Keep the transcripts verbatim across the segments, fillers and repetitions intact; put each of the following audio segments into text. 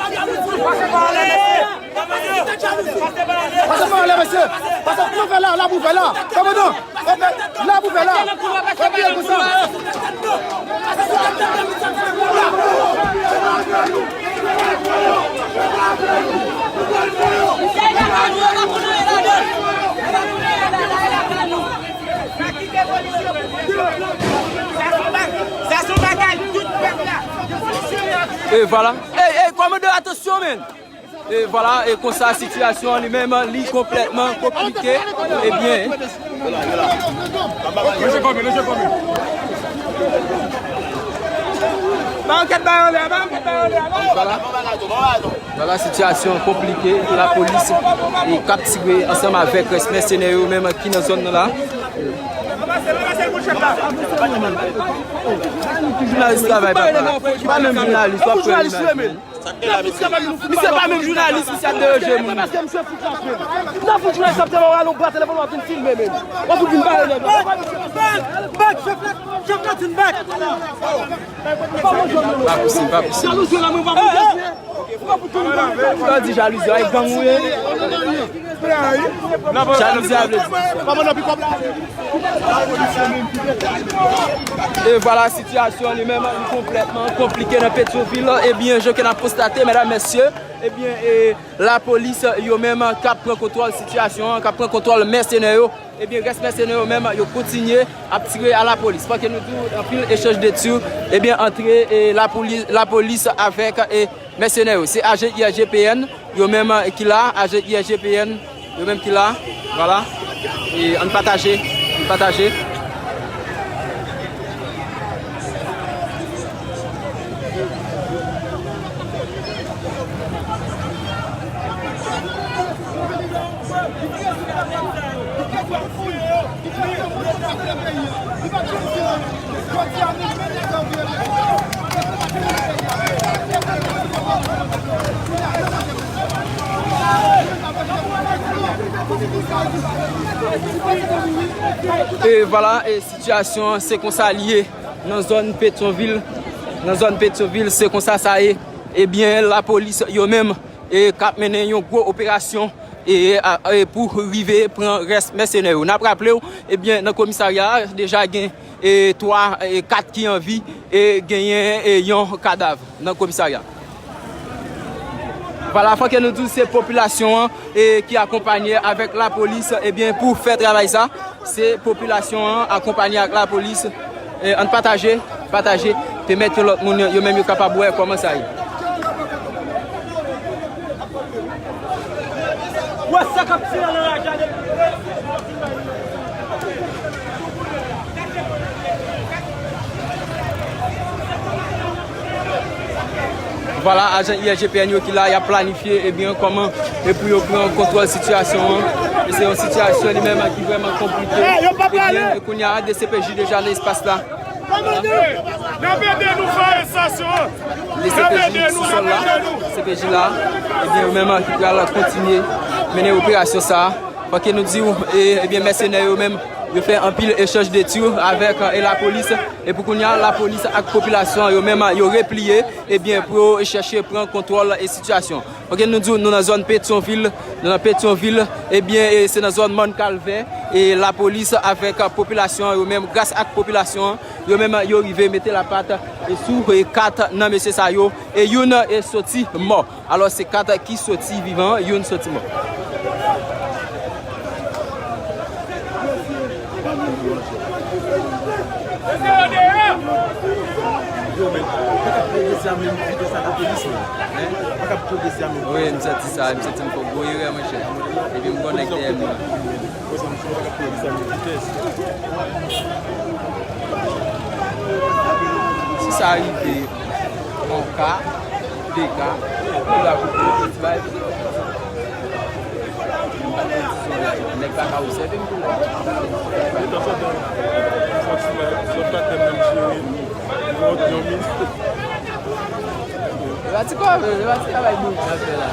Pase pa anlè, mesye. Pase pa anlè, mesye. Pase, nou fè la, la pou fè la. Kòmandan, la pou fè la. Fè byen konsa. Sa se yon bagay tout pèp la. E vwala. Ey, ey, kòmandan, atansyon, men. E vwala, e konsa sitiyasyon an li menm, li konplètman konplike. Ebyen, vwala. Vwala, sitiyasyon konplike, lapolis e k ap tire ansanm avèk rès mèsenè yo menm ki nan zòn nan la. Jounalis travay, papa. Pa menm jounalis, w ap fè jounalis. Misye pa menm jounalis, misye ap deranje moun. Misye fout la frè. Nan fout jounalis ap te wè alon bwa telefòn w ap vin filme menm. W ap vin pale nèg la. Bag, bag, chèf la, chèf la tin bag. Pa posib, pa posib. Jalouzi la, mwen pa pou jwe. Ou pa pou tou. Ou pa di jalouzi, ay gang ou ye. Jalouzi a vle di. E vwala sitiyasyon li menm li konplètman konplike nan Petyonvil. Ebyen, jan ke n ap konstate, medam, mesye, ebyen, e, lapolis yo menm k ap pran kontwòl sitiyasyon an, k ap pran kontwòl mèsenè yo. Ebyen, rès mèsenè yo menm yo kontinye ap tire a lapolis. Fòk nou di anpil echanj de tir, ebyen, antre, e, lapoli-, lapolis avèk, e, mèsenè yo. Se ajan I R G P N yo menm, e, ki la, ajan I R G P N yo menm ki la. Vwala. E ann pataje, ann pataje. E vwala, e sitiyasyon an, se konsa li ye nan zòn Petyonvil. Nan zòn Petyonvil, se konsa sa ye. Ebyen, lapolis yo menm, e, k ap mennen yon gwo operasyon, e, a, e, pou rive pran rès mèsenè yo. N ap raple w, ebyen, nan komisarya a, deja gen, e, twa, e, kat ki an vi, e genyen, e, yon kadav nan komisarya. Vwala, fòk nou di w se popilasyon an, e, ki akonpanye avèk lapolis, ebyen, pou fè travay sa. Se popilasyon an akonpanye ak lapolis. E, ann pataje, pataje, pèmèt yon lòt moun, yo menm, yo kapab wè kòman sa ye. Wè sa k ap tire nan raja de. Vwala, ajan I R G P N yo ki la, y ap planifye, ebyen, kòman e pou yo pran kontwòl sitiyasyon an. E se yon sitiyasyon li menm ki vrèman konplike. Ebyen, e kounye a, D C P J deja nan espas la. N ap ede nou fè arestasyon an. N ap ede nou, n ap ede nou. C P J la, ebyen, yo menm ki pral kontinye mennen operasyon sa a. Fòk nou di w, e, ebyen, mèsenè yo menm, yo fè anpil echanj de tir avèk, e, lapolis. E pou kounye a, lapolis ak popilasyon an, yo menm, yo repliye, ebyen, pou yo chèche pran kontwòl, e, sitiyasyon. Fòk nou di w, nou nan zòn Petyonvil, nou nan Petyonvil, ebyen, e, se nan zòn Mòn Kalvè, e, lapolis avèk, e, popilasyon an, yo menm, gras ak popilasyon an, yo menm, yo rive mete lapat, e, sou, e, kat nan mesye sa yo, e youn, e, soti mò. Alò, se kat ki soti vivan, youn soti mò. Yo, men, pa ka pwogrese a menm vitès a lapolis, non. Hein? Pa ka pwogrese a menm vitès. Wi, m santi sa, m santi m fè gwo erè, monchè. Epi m konnen k dèyè m nan. Si sa rive yon ka, de ka, nou dwe koupe yon ti bay. Nèg pa ka obsève m tou la. Tanzantan, yon ti bay, lòt patnè m nan jere, yon, yon minit. E pa ti kòve, e pa ti travay bout n ap fè la.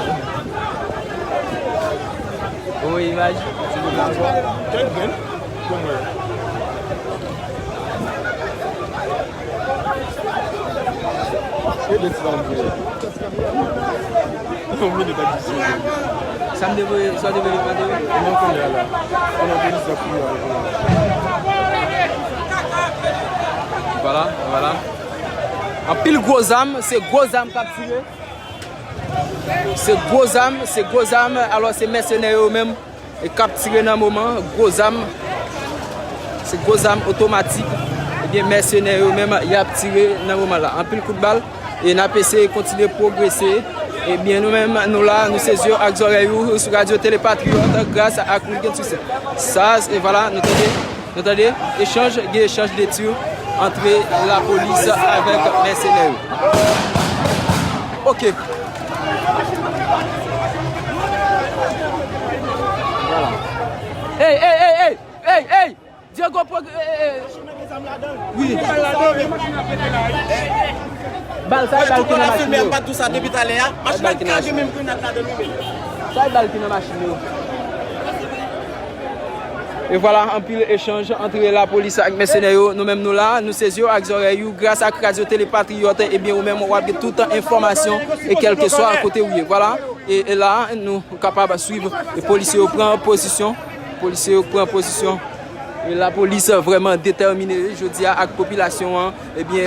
Ou wè imaj? Ti bout la ankò. Kèk grenn. Bon, mwen. Sa m te voye, sa w te voye mande yo? Mwen konnen la. Konnen polis la fouye avèk mwen. Vwala, vwala. Anpil gwo zam, se gwo zam k ap tire. Se gwo zam, se gwo zam. Alò, se mèsenè yo menm e k ap tire nan moman, gwo zam. Se gwo zam otomatik. Ebyen, mèsenè yo menm, y ap tire nan moman la. Anpil kout bal. E n ap eseye kontinye pwogrese. Ebyen, nou menm, nou la, nou se zye ak zòrèy ou sou Radyo Tele Patriyòt, gras ak Wilgens Toussaint. Sa, e vwala, nou tande. Nou tande, echanj, gen echanj de tir antre lapolis avèk mèsenè yo. Ok. Vwala. Ey, ey, ey, ey, ey, ey! Diego, pwog-, ey, ey, ey. Wi. Bal, sa e bal ki nan machin yo. Sa e bal ki nan machin yo. Sa e bal ki nan machin yo. E vwala, anpil echanj antre lapolis ak mèsenè yo. Nou menm nou la, nou se zye ak zòrèy ou, gras ak Radyo Tele Patriyòt, ebyen ou menm w ap gen tout enfòmasyon e kèlkeswa kote ou ye. Vwala, e, e la, nou kapab swiv e polisye yo pran pozisyon. Polisye yo pran pozisyon. E lapolis vrèman detèmine jodi a ak popilasyon an, ebyen,